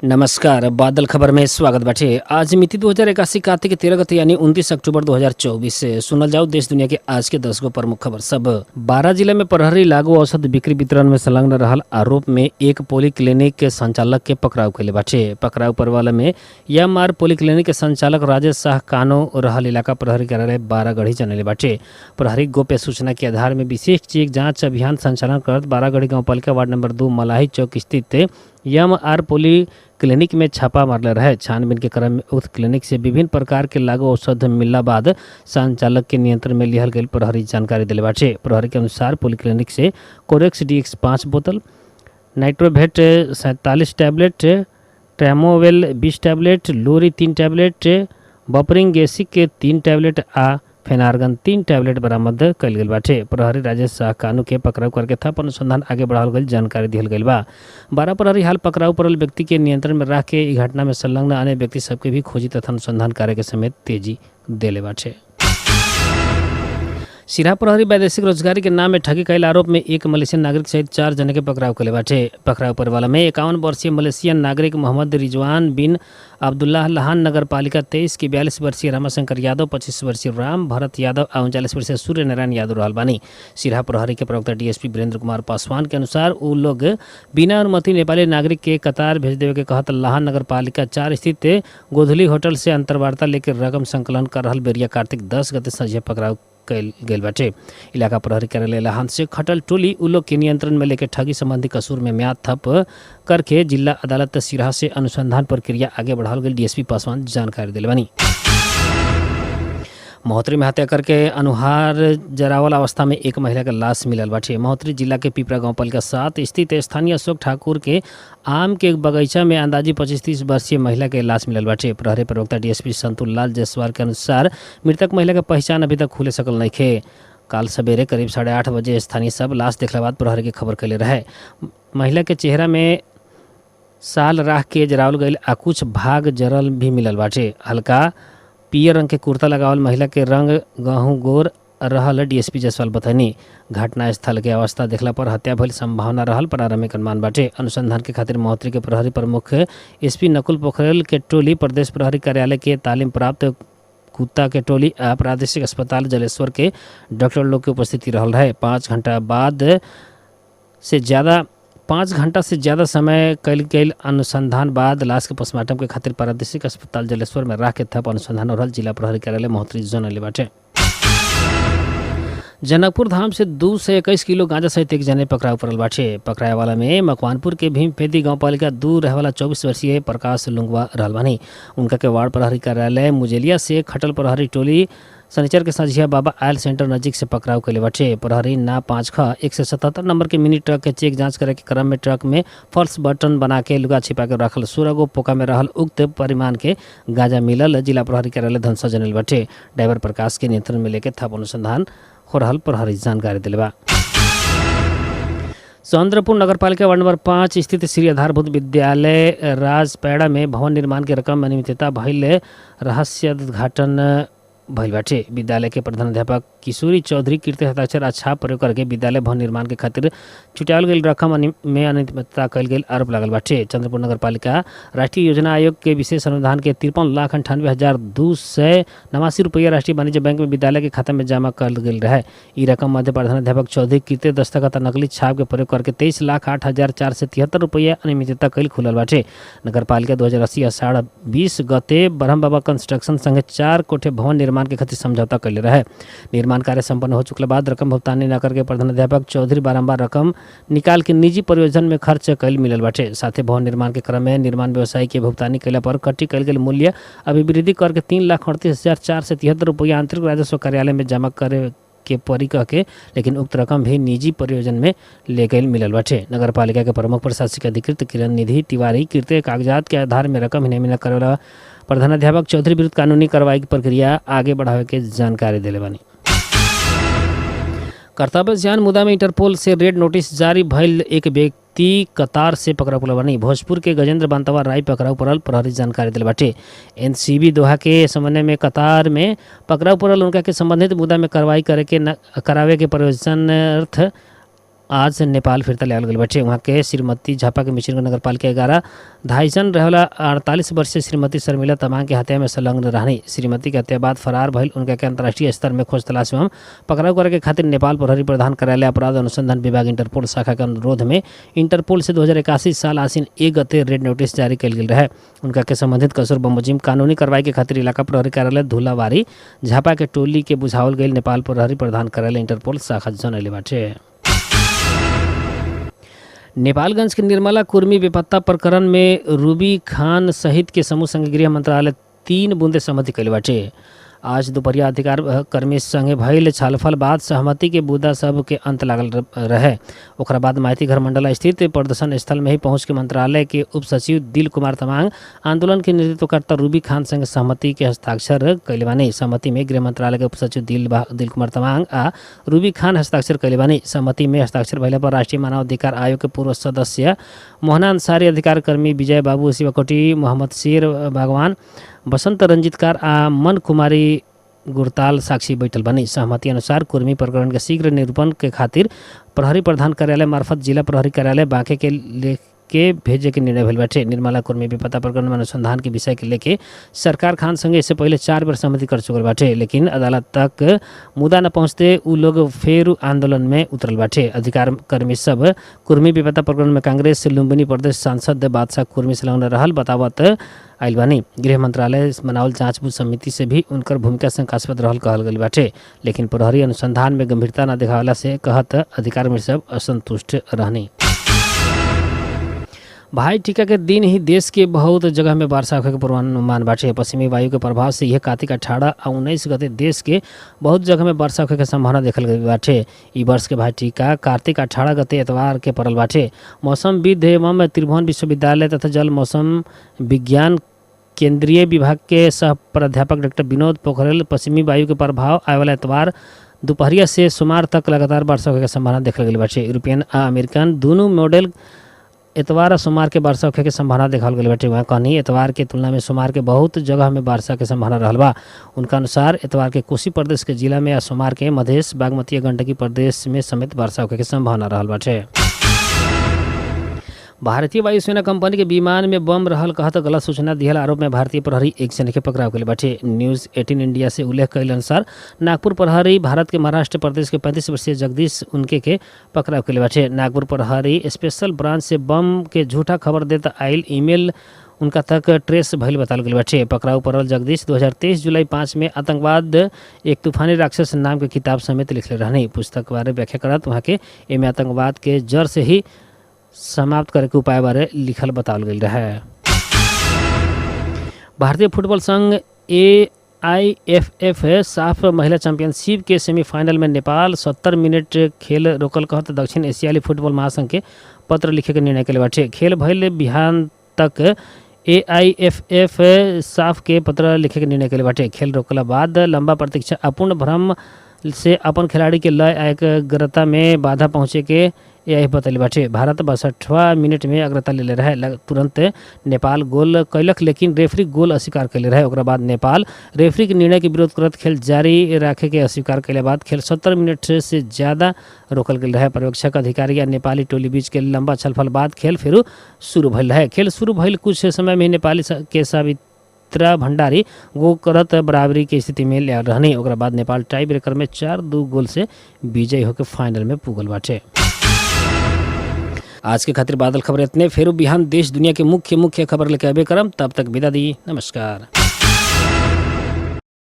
नमस्कार, बादल खबर में स्वागत बाटे। आज मिति 2081 कार्तिक 13 गते यानी 29 अक्टूबर 2024 से सुनल जाओ देश दुनिया के आज के 10 गो प्रमुख खबर सब। 12 जिले में प्रहरी लागू औषध बिक्री वितरण में संलग्न रहल आरोप में एक पॉलीक्लिनिक के संचालक के पकड़ाव कैले बाटे। पकड़ाव परवाला में एम आर पॉलीक्लिनिक के संचालक राजेश शाह कानो रहल इलाका प्रहरी कार्यालय बारागढ़ी जनले बाटे। प्रहरी गोप्य सूचना के आधार में विशेष चेक जांच अभियान संचालन करत बारागढ़ी गांवपालिका वार्ड नंबर 2 मलाही चौक स्थित एम आर पोली क्लिनिक में छापा मारले रहे। छानबीन के क्रम में उक्त क्लिनिक से विभिन्न प्रकार के लागू औषध मिलला बाद संचालक के नियंत्रण में लिहल गेल प्रहरी जानकारी दिले बाटे। प्रहरी के अनुसार पोली क्लिनिक से कोरेक्स डीएक्स 5 बोतल, नाइट्रोवेट 47 टैबलेट, ट्रेमोवेल 20 टैबलेट, लोरी 3 टैबलेट, बपरिंग गेसिक के 3 टैबलेट आ फेनार्गन 3 टैबलेट बरामद कयल गेल बाटे। प्रहरी राजेश शाह कानू के पकड़ाव करके थप अनुसंधान आगे बढ़ावल गईल जानकारी दिहल गईल बा। 12 प्रहरी हाल पकड़ाव पड़ल व्यक्ति के नियंत्रण में रख के ई घटना में संलग्न अन्य व्यक्ति सबके भी खोजी तथा अनुसंधान कार्य के समेत तेजी देले बाटे। सिरहा प्रहरी वैदेशिक रोजगारी के नाम में ठगी कैल आरोप में एक मलेशियन नागरिक सहित 4 जने के पकड़ाव कैले बाटे। पकड़ाव पर वाला में 51 वर्षीय मलेशियन नागरिक मोहम्मद रिजवान बिन अब्दुल्लाह लहान नगर पालिका 23 के 42 वर्षीय रामाशंकर यादव, 25 वर्षीय राम भरत यादव आ 39 वर्षीय सूर्य नारायण यादव रहल बानी। सिरहा प्रहरी के प्रवक्ता डीएसपी वीरेंद्र कुमार पासवान के अनुसार उ लोग बिना अनुमति नेपाली नागरिक के कतार भेज देवे के कहत लहान नगर पालिका 4 स्थित गोधुली होटल से अंतर्वार्ता लेकर रकम संकलन कर रहल बेरिया कार्तिक 10 गते संझे पकड़ाव कैल गेल बाटे। इलाका प्रहरी कार्यालय लहान से खटल टोली उ लोग के नियंत्रण में लेकर ठगी संबंधी कसूर में म्याद थप करके जिला अदालत सिरहा से अनुसंधान प्रक्रिया आगे बढ़ावल गेल डीएसपी पासवान जानकारी दिले बानी। महोत्तरी में हत्या करके अनुहार जरावल अवस्था में एक महिला के लाश मिलल बाटे। महोत्तरी जिला के पिपरा गांवपालिका 7 स्थित स्थानीय अशोक ठाकुर के आम के बगीचा में अंदाजी 25-30 वर्षीय महिला के लाश मिलल बाटे। प्रहरी प्रवक्ता डीएसपी संतुल लाल जायसवाल के अनुसार मृतक महिला के पहचान अभी तक खुले सकल नहीं खे। काल सवेरे करीब 8:30 बजे स्थानीय सब लाश देखला बाद प्रहरी के खबर कैले रहे। महिला के चेहरा में साल राख के जरावल गईल आ कुछ भाग जरल भी मिलल बाटे। हल्का पियर रंग के कुर्ता लगावल महिला के रंग गहूँ गोर रहल डीएसपी जायसवाल बतैनी। घटना स्थल के अवस्था देखला पर हत्या भइल संभावना रहल प्रारंभिक अनुमान बाटे। अनुसंधान के खातिर महोत्तरी के प्रहरी प्रमुख एसपी नकुल पोखरेल के टोली, प्रदेश प्रहरी कार्यालय के तालीम प्राप्त कुत्ता के टोली आ प्रादेशिक अस्पताल जलेश्वर के डॉक्टर लोग के उपस्थिति रहल रहे। 5 घंटा बाद से ज़्यादा 5 घंटा से ज़्यादा समय कल गई अनुसंधान बाद लाश के पोस्टमार्टम के खातिर प्रादेशिक अस्पताल जलेश्वर में राख के थप अनुसंधान हो रहल जिला प्रहरी कार्यालय महोत्तरी जनले बाटे। जनकपुर धाम से 221 किलो गांजा सहित एक जने पकड़ाव पड़ल बाटे। पकड़ाए वाला में मकवानपुर के भीमफेदी गांवपालिका 2 रहवाला 24 वर्षीय प्रकाश लुंगवा रहल बानी। उनका के वार्ड प्रहरी कार्यालय मुजेलिया से खटल प्रहरी टोली शनिचर के संझिया बाबा आयल सेंटर नजीक से पकड़ाव कैले बाटे। प्रहरी ना 5 ख 177 नंबर के मिनी ट्रक के चेक जांच करे के क्रम में ट्रक में फॉल्स बटन बना के लुगा छिपा के रखल 16 गो पोका में रहल उक्त परिमाण के गांजा मिलल जिला प्रहरी कार्यालय धनसा जनल बाटे। ड्राइवर प्रकाश के नियंत्रण में लेके थप अनुसंधान हो रहल प्रहरी जानकारी दिले बा। चंद्रपुर नगरपालिका वार्ड नंबर 5 स्थित श्री आधारभूत विद्यालय राजपैड़ा में भवन निर्माण के रकम में अनियमितता भइल रहस्य उद्घाटन भइल बाटे। विद्यालय के प्रधानाध्यापक किशोरी चौधरी कृत्य हस्ताक्षर आ छाप प्रयोग करके विद्यालय भवन निर्माण के खातिर छुटावल गेल रकम में अनियमितता कयल गेल आरोप लागल बाटे। चंद्रपुर नगरपालिका राष्ट्रीय योजना आयोग के विशेष अनुदान के 53,98,289 रुपया राष्ट्रीय वाणिज्य बैंक में विद्यालय के खाता में जमा कयल गेल रहे। ई रकम मध्य प्रधानाध्यापक चौधरी कृत्य दस्तखत आ नकली छाप के प्रयोग करके 23,08,473 रुपया अनियमितता कयल खुलल बाटे। नगरपालिका 2080 आषाढ़ 20 गते ब्रह्म बाबा कंस्ट्रक्शन संगे 4 कोठे भवन निर्माण के खातिर समझौता कैले रहे। निर्माण कार्य संपन्न हो चुकला बाद रकम भुगतान न करके प्रधानाध्यापक चौधरी बारंबार रकम निकाल के निजी प्रयोजन में खर्च कैल मिलल बाटे। साथे भवन निर्माण के क्रम में निर्माण व्यवसायी के भुगतानी कैला पर कटी कैल गेल मूल्य अभिवृद्धि करके 3,38,473 रुपया आंतरिक राजस्व कार्यालय में जमा करे के परी कह के, लेकिन उक्त रकम भी निजी प्रयोजन में ले गई मिलल बाटे। नगरपालिका के प्रमुख प्रशासनिक अधिकृत किरण निधि तिवारी कृत्य कागजात के आधार में रकम हिने करे वाला प्रधानाध्यापक चौधरी विरुद्ध कानूनी कार्रवाई की प्रक्रिया आगे बढ़ावे के जानकारी दिले बानी। कर्तव्य जियान मुद्दा में इंटरपोल से रेड नोटिस जारी भइल एक व्यक्ति कतार से पकड़ाव पड़ल बानी। भोजपुर के गजेंद्र बांतवा राय पकड़ाव पड़ल प्रहरी जानकारी दिल बाटे। एनसीबी दोहा के समन्वय में कतार में पकड़ाव पड़ल उनका के संबंधित मुद्दा में कार्रवाई करे के करावे के प्रयोजनार्थ आज नेपाल फिर्ता लियाओल गेल बाटे। वहाँ के श्रीमती झापा के मिश्रगंज नगरपालिका 11 धाइसन रहेवाला 48 वर्षीय श्रीमती शर्मिला तमांग के हत्या में संलग्न रहनी। श्रीमती के हत्या बाद फरार भइल उनका के अंतर्राष्ट्रीय स्तर में खोज तलाश एवं पकड़ाव करे के खातिर नेपाल प्रहरी प्रधान कार्यालय अपराध अनुसंधान विभाग इंटरपोल शाखा के अनुरोध में इंटरपोल से 2081 साल आश्विन 1 गते रेड नोटिस जारी कयल गेल रहे। उनका के संबंधित कसुर बमोजिम कानूनी कार्रवाई के खातिर इलाका प्रहरी कार्यालय धुलावारी झापा के टोली के बुझावल गई नेपाल प्रहरी प्रधान कार्यालय इंटरपोल शाखा जनैले बाटे। नेपालगंज के निर्मला कुर्मी बेपत्ता प्रकरण में रूबी खान सहित के समूह संघ गृह मंत्रालय 3 बूंदे सहमति कैले बाटे। आज दोपहरिया अधिकार कर्मी संगे भइल छलफल बाद सहमति के बुदा सब के अंत लागल रहे। ओकरा बाद माइती घर मंडला स्थित प्रदर्शन स्थल में ही पहुंच के मंत्रालय के उप सचिव दिल कुमार तमांग आंदोलन के नेतृत्वकर्ता रूबी खान संग सहमति के हस्ताक्षर कैले बानी। सहमति में गृह मंत्रालय के उप सचिव दिल कुमार तमांग आ रूबी खान हस्ताक्षर कैले बानी। सहमति में हस्ताक्षर भइला पर राष्ट्रीय मानवाधिकार आयोग के पूर्व सदस्य मोहना अंसारी, अधिकार कर्मी विजय बाबू शिवकोटी, मोहम्मद शेर भगवान, बसंत रंजितकार आ मन कुमारी गुरताल साक्षी बैठल बनी। सहमति अनुसार कुर्मी प्रकरण के शीघ्र निरूपण के खातिर प्रहरी प्रधान कार्यालय मार्फत जिला प्रहरी कार्यालय बांके के लेके भेजे के निर्णय भेल बाटे। निर्मला कुर्मी बेपत्ता प्रकरण में अनुसंधान के विषय के लेके सरकार खान संगे इससे पहले 4 बेर सहमति कर चुकल बाटे, लेकिन अदालत तक मुद्दा न पहुँचते उ लोग फेर आंदोलन में उतरल बाटे। अधिकार कर्मी सब कुर्मी बेपत्ता प्रकरण में कांग्रेस लुम्बिनी प्रदेश सांसद बादशाह कुर्मी संलग्न रहल बतावत आइल बानी। गृह मंत्रालय बनावल जांच बूथ समिति से भी उनकर भूमिका शंकास्पद रहल कहल गेल बाटे, लेकिन प्रहरी अनुसंधान में गंभीरता न देखावला से कहत अधिकार में सब असंतुष्ट रहनी। भाई टीका के दिन ही देश के बहुत जगह में वर्षा होखे के पूर्वानुमान बाटे। पश्चिमी वायु के प्रभाव से यह कार्तिक 18 आ 19 गते देश के बहुत जगह में वर्षा होखे के संभावना देखल गई बाटे। ई वर्ष के भाई टीका कार्तिक 18 गते एतवार के पड़ल बाटे। मौसमविद एवं त्रिभुवन विश्वविद्यालय तथा जल मौसम विज्ञान केंद्रीय विभाग के सह प्राध्यापक डॉक्टर विनोद पोखरेल पश्चिमी वायु के प्रभाव आए वाला एतवार दोपहरिया से सोमवार तक लगातार वर्षा होखे के संभावना देखल गेल बाटे। यूरोपियन आ अमेरिकन दुनू मॉडल एतवार आ सोमवार के वर्षा होखे के संभावना देखावल गेल बाटे। वहाँ कहनी एतवार के तुलना में सोमवार के बहुत जगह में वर्षा के संभावना रहल बा। उनका अनुसार एतवार के कोसी प्रदेश के जिला में आ सोमवार के मधेश, बागमती आ गंडकी प्रदेश में समेत वर्षा होखे के संभावना रहल बाटे। भारतीय वायुसेना कंपनी के विमान में बम रहल कहत गलत सूचना दिहल आरोप में भारतीय प्रहरी एक जने के पकड़ाव गेल बाटे। न्यूज़ 18 इंडिया से उल्लेख कयल अनुसार नागपुर प्रहरी भारत के महाराष्ट्र प्रदेश के 35 वर्षीय जगदीश उनके के पकड़ाव गेल बाटे। नागपुर प्रहरी स्पेशल ब्रांच से बम के झूठा खबर देत आयल ईमेल उनका तक ट्रेस भइल बताल गेल बाटे। पकड़ाव पड़ल जगदीश 2023 जुलाई 5 में आतंकवाद एक तूफानी राक्षस नाम के किताब समेत लिखले रहने। पुस्तक बारे व्याख्या करत वहाँ के एमे आतंकवाद के जड़ से ही समाप्त करे के उपाय बारे लिखल बतावल गेल रहे। भारतीय फुटबॉल संघ AIFF साफ महिला चैंपियनशिप के सेमीफाइनल में नेपाल 70 मिनट खेल रोकल कहत दक्षिण एशियाई फुटबॉल महासंघ के पत्र लिखे के निर्णय कले बाटे। खेल भइल बिहान तक AIFF साफ के पत्र लिखे के निर्णय कले बाटे। खेल रोकला बाद लंबा प्रतीक्षा अपूर्ण भ्रम से अपन खिलाड़ी के लय एकाग्रता में बाधा पहुँचे के यह बतैले बाटे। भारत 62वां मिनट में अग्रता लेले रहे। तुरंत नेपाल गोल कैलक, लेकिन रेफरी गोल अस्वीकार कैले रहे। ओकरा बाद नेपाल रेफरी के निर्णय के विरोध करत खेल जारी राखे के अस्वीकार कैले बाद खेल 70 मिनट से ज़्यादा रोकल गेल रहे। पर्यवेक्षक अधिकारी या नेपाली टोली बीच के लंबा छलफल बाद खेल फेरू शुरू भइल रहे। खेल शुरू भइल कुछ समय में नेपाली के सावित्रा भंडारी गो करत बराबरी के स्थिति में ले रहने। ओकरा बाद नेपाल टाई ब्रेकर में 4-2 गोल से विजयी होकर फाइनल में पुगल बाटे। आज के खातिर बादल खबर इतने। फेरू बिहान देश दुनिया के मुख्य मुख्य खबर लेके आबे करम। तब तक विदा दी। नमस्कार।